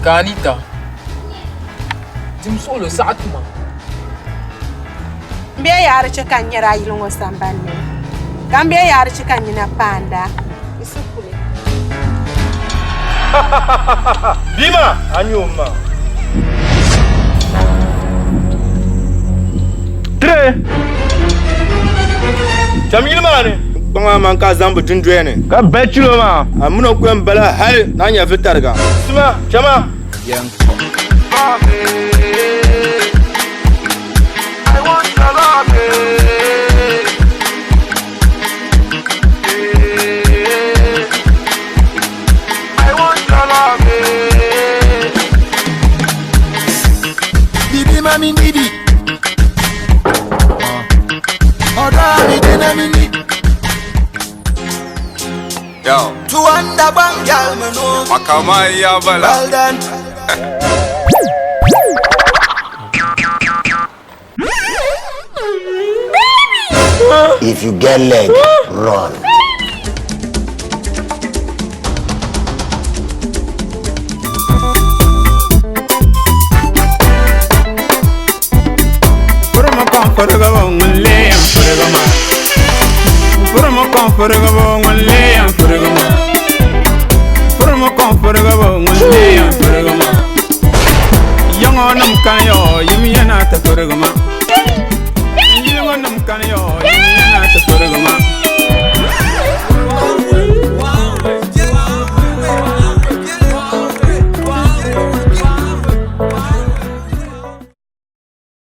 Ka Anita, dim suɣulo saɣi tuma. M be yaari chɛ ka n nyari a yili ŋɔ sambani ni, ka m be yaari chɛ ka n nina paanda n su kuli. Bia maa, a nya o ma. Tire! Cham yili maa ni. Kpaŋ a maŋ ka a zaŋ bi dundoya ni. Ka bahi chilo maa. A min o ku yɛn bala hali ni a nyɛvili tariga. Sima, chama! Yo. Makamai ya bala. Well done. If you get leg, run. Yaŋɔ nim kan yɔ yim yana ti pirigi ma.